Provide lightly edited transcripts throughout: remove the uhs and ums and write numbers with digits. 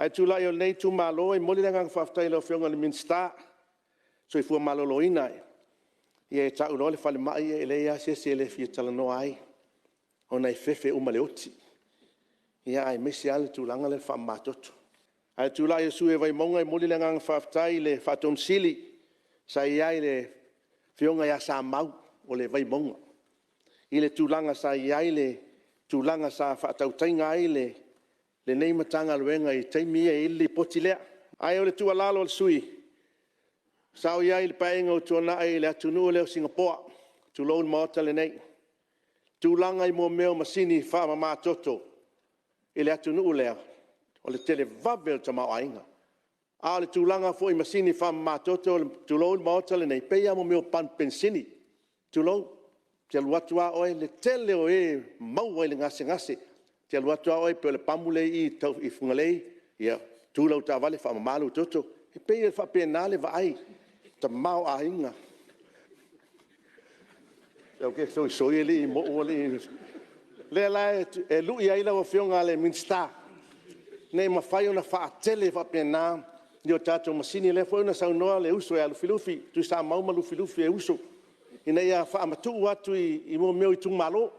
Ae tulai o lenei itumalo e momoli le agaga faafetai i lau Afioga i le Minisita o le Soifua Maloloina. Ia e tau loa le falemai e leai lava se isi e le fia talanoa ai ona e fefe uma i le oti, aemaise lava le tulaga lea i le faamamatoto. Ae o le tulai o le sui usufono o Vaimauga e momoli le agaga faafetai i le Ofisa Sili sa i ai le Afioga ia Samau o le Vaimauga i le tulaga sa i ai le tulaga sa faatautaia ai lenei Matagaluega i taimi ia e i ai le Lipoti lea. Ae o le tuualalo a le sui usufono, sa ou i ai i le Paeaiga ua tuanai i le atunuu lea o Sigapoa, tulou le Maota lenei, i tulaga i mea o masini faamamatoto i le atunuu lea, o le televave ia o le tamaoaiga. A o le tulaga foi i masini faamamatoto tulou le Maota lenei, e pei lava o mea o pamu penisini, tulou. E te alu atu lava oe, le tele o e maua i le gasegase, e te alu atu lava oe pei o le pamu lea e i Fugalei, ia tu lau taavale faamama lou toto. E pei e faapena le vaai i le tamaoaiga. Soisoi alii Mauu alii... O lea la e lui ai lau Afioga i le Minisita, ina ia mafai ona faatele faapena ni tatou masini. O lea foi na saunoa le uso ia Lufilufi, Tuisamau ma Lufilufi e uso, ina ia faamatuu atu i mea o itumalo.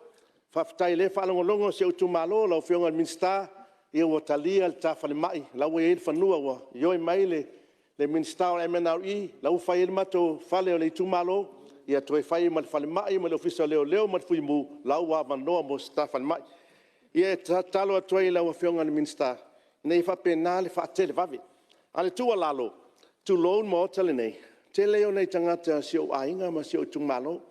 Faafetai o lea e faalogologo si ou itumalo lau Afioga i le Minisita, ia ua talia le ta falemai, o la e ua i ai le fanua ua ioe mai le Minisita o le MNRE o la e ua fai ai le matou fale o le itumalo, ia toe fai ai ma le falemai ma le Ofisa o Leoleo ma le Fuimu, o la ua avanoa mo se ta falemai. Ia e tatalo atu ai i lau Afioga i le Minisita, ina ia faapena ona faatelevave. A o le tuualalo, tulou le Maota lenei, o le tele ia o nai tagata o si ou aiga ma si ou itumalo,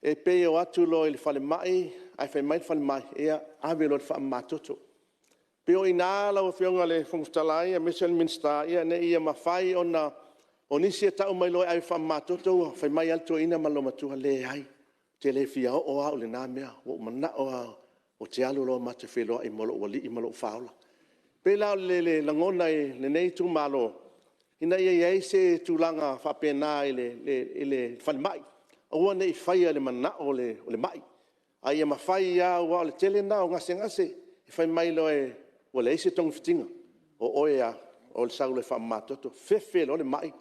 e pei e o atu loa i le falemai ae fai mai le falemai, ia ave loa i le faamamatoto. E pei o i ina lau Afioga i le Fofoga Fetalai aemaise o le Minisita, ina ia mafai ona... O nisi e tau mai loa e ave i le faamamatoto fai mai lava le toeaina ma le olomatua, leai, ou te le fia oo lava au i lena mea, ua ou manao lava ou te alu loa ma te feiloai ma lou Alii ma lou Faaola. E pei la o le lagona i lenei itumalo, ina ia i ai se tulaga faapena i le falemai, aua ne i faia i le manao o le mai, a ia mafai lava aua o le tele lena o gasegase, e fai mai loa ua leai se togafitiga, o oe lava o le sau loa e faamamatoto, fefe loa le mai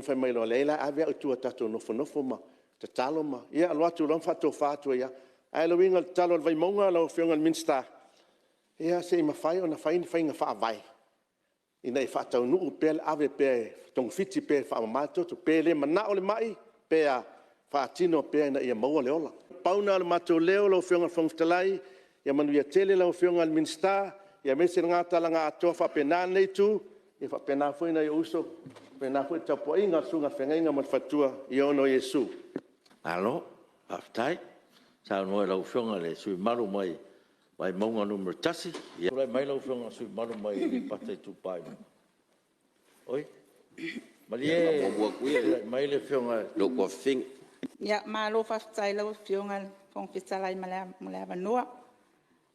fai mai loa, leai la, ave au i tua tatou te nofonofo ma tatalo ma… Ia alu atu loa ma faatofa atu ai lava. Ae o le uiga o le tatalo a le Vaimauga lau Afioga i le Minisita, ia se i mafai ona fai ni faiga faavae ina ia faataunuu pea le ave pea e togafiti pea e faamama le toto. Pe le manao le mai pe a, faatino pea ina ia maua le ola. Pau lena o le matou leo lau Afioga i le Fofoga Fetalai, ia manuia tele lau Afioga i le Minisita, aemaise lena tala na atoa faapena lenei itu, faapena foi nai ou uso, faapena foi le tapuaiga a le susuga i le feagaiga ma le faletua, ia ona o Iesu. Malo faafetai saunoa i lau Afioga i le sui usufono mamalu mai Vaimauga 1. Ia, tulai mai lau Afioga i le sui usufono mamalu mai Aleipata Itupa i Luga. Oi, malie tulai mai le Afioga i le… Malo faafetai i lau Afioga i le Fofoga Fetalai mo le avanoa.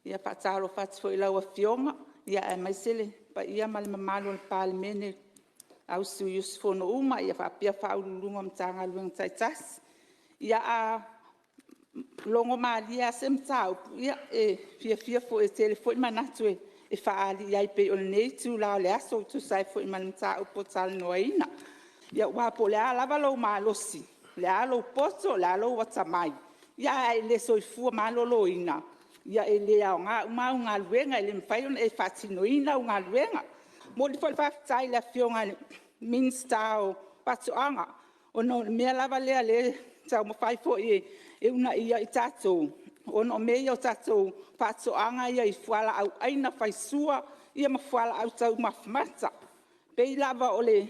E faatalofa atu foi i lau Afioga aemaise le paia ma le mamalu o le Palemene, au sui usufono uma faapea Ofisa Sili o Pulega o Matagaluega taitasi. Ia, a logomalie lava se mataupu, e fiafia foi, e tele foi manatu e faaali i ai pei o lenei itula o le aso e tusa ai foi ma le mataupu ua talanoaina. Aua po o le a lava lou malosi, o le a lou poto, o le a lou atamai, ae a e le soifua maloloina, e le aoga uma au galuega, e le mafai ona e faatinoina au galuega. E momoli foi le faafetai i le Afioga i le Minisita o Faatoaga, ona o le mea lava lea o lea e taumafai foi e uunaia i tatou, ona o mea ia o tatou faatoaga ia i fualaau aina, faisua ma fualaau taumafa mata. E pei lava o le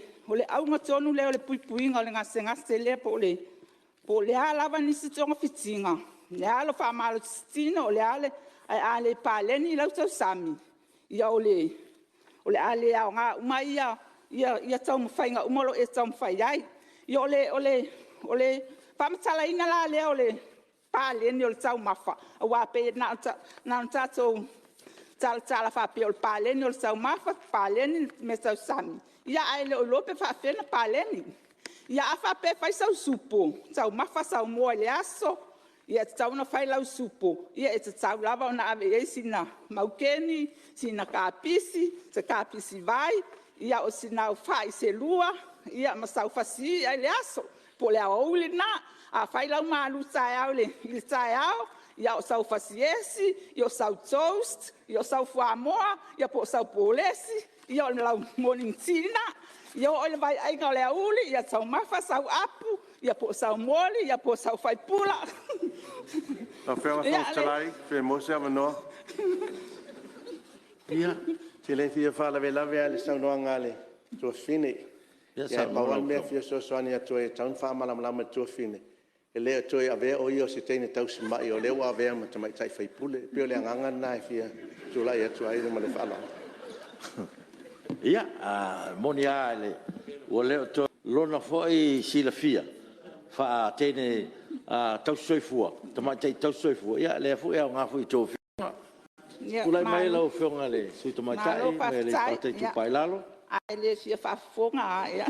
auga tonu lea o le puipuiga o le gasegase lea, po o le a lava nisi togafitiga, o le a lou faamalositino, ae a le paleni lau tausami, ia o le a le aoga uma ia taumafaiga uma o lo o e taumafai i ai. Ia o le faamatalaina la lea o le paleni o le taumafa, aua pei na ona tatou talatala faapea o le paleni o le taumafa, paleni le meatausami, ae le o iloa pe faapefea ona paleni. Ia a faapea e fai sau supo, taumafa sau moa i le aso, Ia e tatau ona fai lau supo, e tatau lava ona ave i ai sina maukeni, sina kapisi, se kapisi vai, o sina au fai se lua ma sau fasi i'a i le aso po o le aoauli lena. A fai lau malutaeao i le taeao, ia o sau fasi esi, o sau toast, o sau fuamoa po o sau polesi, ia o lau morning tea lena. Ia oo i le vaiaiga o le aoauli ia taumafa sau apu po o sau moli po o sau faipula. Lau Afioga i le Fofoga Fetalai pe maua se avanoa? Ou te le fia faalavelave lava i le saunoaga a le tuafafine. Ae pau lava le mea e fia fesoasoani atu ai e tatau ona faamalamalama i le tuafafine, e le o toe avea o ia o se teine tausimai o lea ua avea ma tamaitai sui usufono. E pei o le agaga lena e fia tulai atu ai ma le faaaloalo. Ia, e moni lava ua le o toe lona foi silafia faa-teine tamaitai tausisoifua, ia lea foi e aoga foi i a outou afioga. Tulai mai lau Afioga i le sui usufono tamaitai mai Aleipata Itupa i Lalo. A e le fia faafofoga lava, ia…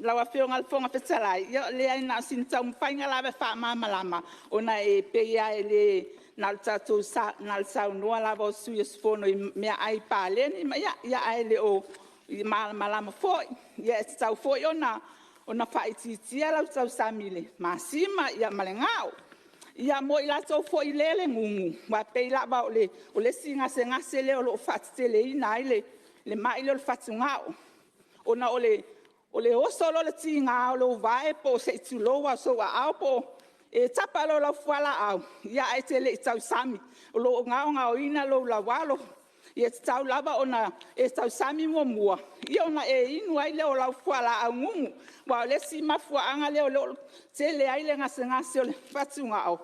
Lau Afioga i le Fofoga Fetalai, ia leai na o sina taumafaiga lava e faamalamalama ona e pei lava e le… na o le saunoa lava o sui usufono i meaai paleni ae le o malamalama foi. Ia e tatau foi ona faaitiitia lau tausami i le masima ma le gao. Ia mo i latou foi ia le gugu, aua pei lava o le isi gasegase lea o lo o faateteleina ai le mai lea o le fatugao, ona o le oso loa o le tiga o lou vae se i tulou lava, o sou aao, e tapa loa i lau fualaau ae te le i tausami, o lo o gaogaoina lou laualo. E tatau lava ona e tausami muamua ona e inu ai lea o lau fualaau gugu. Aua o le isi mafuaaga lea o lo o tele ai le gasegase o le fatugao,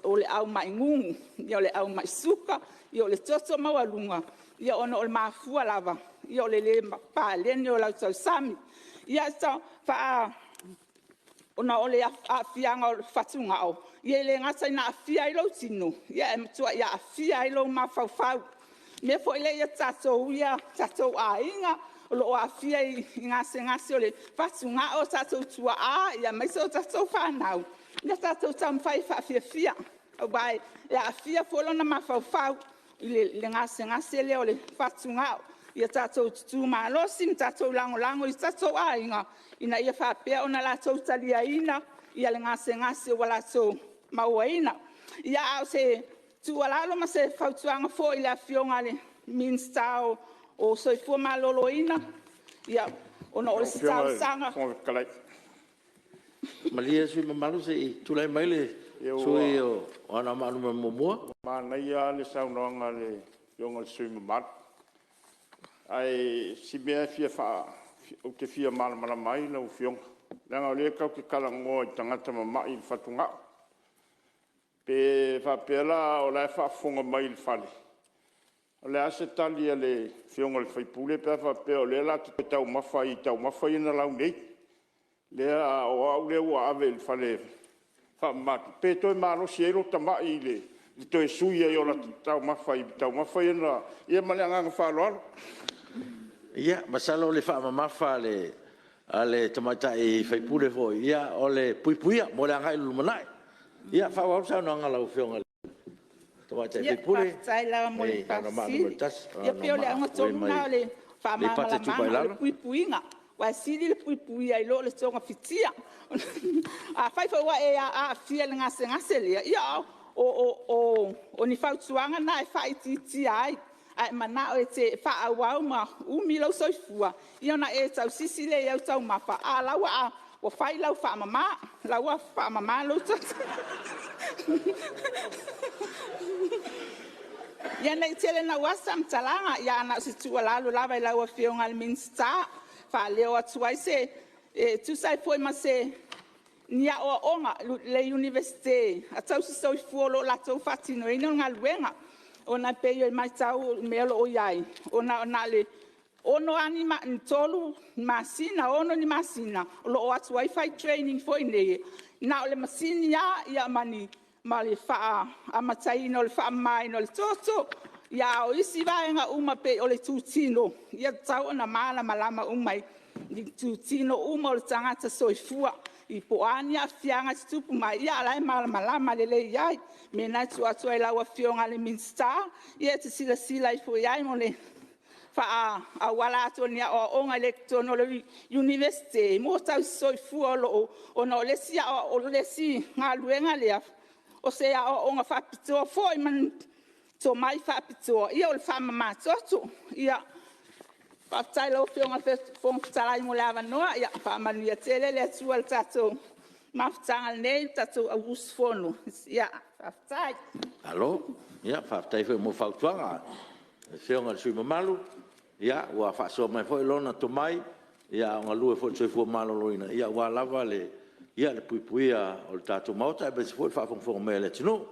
o le au ma'i gugu, o le au ma'i suka, o le toto maualuga, ona e mafua lava ona o le lē paleni o lau tausami. Ona o le aafiaga o fatugao, e le gata ina aafia ai lou tino, ae matuai aafia ai lou mafaufau. O le mea foi lea i tatou aiga o lo o aafia i gasegase o fatugao, o tatou tuaa aemaise o tatou fanau, ia tatou taumafai e faafiafia, aua e aafia foi lona mafaufau i le gasegase lea o le fatugao. Ia tatou tutu malosi ma tatou lagolago i tatou aiga ina ia faapea ona latou taliaina le gasegase ua latou mauaina. Ia, a o se tuualalo ma se fautuaga foi i le Afioga i le Minisita o le Soifua Maloloina, ona o se talosaga… Malie le sui usufono mamalu se i tulai mai le sui usufono mo Anoamaa 1. Ua manaia lava le saunoaga a le Afioga i le sui usufono mamalu, ae o si mea ou te fia malamalama ai lau Afioga, leaga o lea tatou te talanoa i tagata mamai fatugao. Pe faapea la o la e faafofoga mai i le fale, o le a se tali a le Afioga i le sui usufono pe a faapea o lea o le a ta toe taumafa ai i taumafa ia na lau nei, a o au lea ua ave i le fale faamamatoto, pe toe malosi ai lota mai i le toe sui ai o lata taumafa i taumafa ia na… Ia ma le agaga faaaloalo. Ia, masalo o le faamamafa a le tamaitai sui usufono foi, o le puipuia mo le agai i le lumanai. Ia faaauau le saunoaga a lau Afioga i le tamaitai sui usufono Faafetai lava mo le mai Anoamaa faafesili. Ia pei o le auga tonu lena o le 1. Aleipata Itupa i faamalamalamaga o le Lalo. puipuiga, aua e sili le puipuia i lo le togafitia. Afai foi ua e aafia i le gasegase lea, ia o ni fautuaga na e faaitiitia ai, a e manao e te faaauau ma umi lou soifua, ia ona e tausisi lea i au taumafa, a o la e ua fai lau faamama, o la ua faamama lou toto. Ia ne i tele naua se faamatalaga, ae na o se tuualalo lava i lau Afioga i le Minisita e faaleo atu ai se… e tusa ai foi ma ni aoaoga i le Iunivesite a tausisoifua o lo o latou faatinoina le galuega. Ona e pei e matau i le mea o lo o i ai, ona na o le 3 masina, 6 ni masina o lo o o atu ai fai trainings foi nei, na o le masini lava ma le amataina o le faamamaina o le toto. A o isi vaega uma pei o le itutino, e tatau ona malamalama uma i itutino uma o le tagata soifua po o a ni aafiaga e tutupu mai, a o la e malamalama lelei ai. O le mea lena e tuu atu ai i lau Afioga i le Minisita e te silasila ifo i ai mo le faaauala atu o ni aoaoga i totonu o le Iunivesite mo tausisoifua ona o le isi galuega lea, o se aoaoga faapitoa foi ma ni tomai faapitoa o le faamamatoto. Faafetai i lau Afioga i le Fofoga Fetalai mo le avanoa. Ia faamanuia tele le Atua i le tatou mafutaga nei le tatou au usufono. Faafetai. Malo. Faafetai foi mo fautuaga i le Afioga i le sui usufono mamalu, ua faasoa mai foi lona tomai a o galue foi i le soifua maloloina aua lava le puipuia o le tatou Maota aemaise foi o le faafogafoga mai a le atunuu.